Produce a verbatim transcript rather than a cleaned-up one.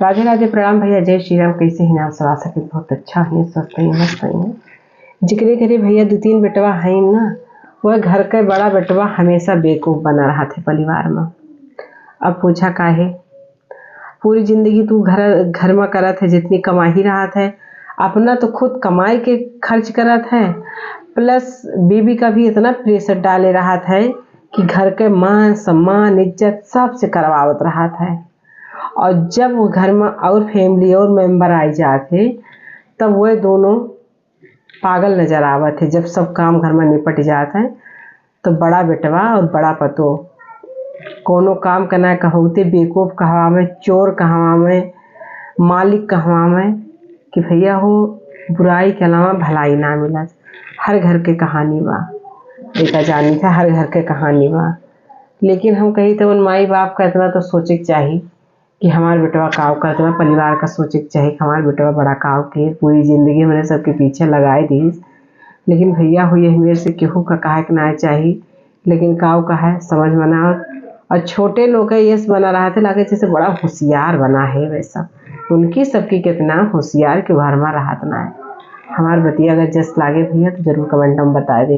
राधे राधे, प्रणाम भैया, जय श्री राम। कैसे हैं आप सब? आशा करत बहुत अच्छा है, स्वस्थ है, मस्त है। जेकरे घरे भैया दू तीन बेटवा है ना, वह घर के बड़ा बेटवा हमेशा बेवकूफ बना रहत है परिवार में। अब पूछा काहे? पूरी जिंदगी तू घर, घर में करत है, जितनी कमाई रहत है, अपना तो खुद कमाई के खर्च करत है, plus बीबी का भी इतना pressure डाले रहत है कि घर के मान सम्मान इज्जत सबसे करवावत रहत है। और जब वो घर में और family और member आई जात है, तब वह दोनों पागल नजर आवत है। जब सब काम घर में निपट जात है, तो बड़ा बेटवा और बड़ा पतोह कोनो काम के ना कहौते बेवकूफ कहवावे, चोर कहवावे, मालिक कहवावे कि भैया हो, बुराई के अलावा भलाई ना मिलत। हर घर के कहानी बा, बेटा जानी था, हर घर के कहानी बा। लेकिन हम कही तो उन माई बाप का इतना तो सोचे के चाही कि हमार बेटवा काव करत बा, परिवार का सोचे के चाही कि हमार बेटवा बड़ा काव के पूरी जिंदगी हमरे सबके पीछे लगाए दीस। लेकिन भैया हो, यही मेर से केहू का कहे के ना चाही, लेकिन काव का है, समझ में ना आवत। और छोटे लोग के यस बना रहत है, लागे जैसे बड़ा होशियार बना है वैसा। उनकी सबकी कितना होशियार के घर में रहत ना है। हमार बतिया अगर जस लागे भैया तो जरूर comment में बताए दे।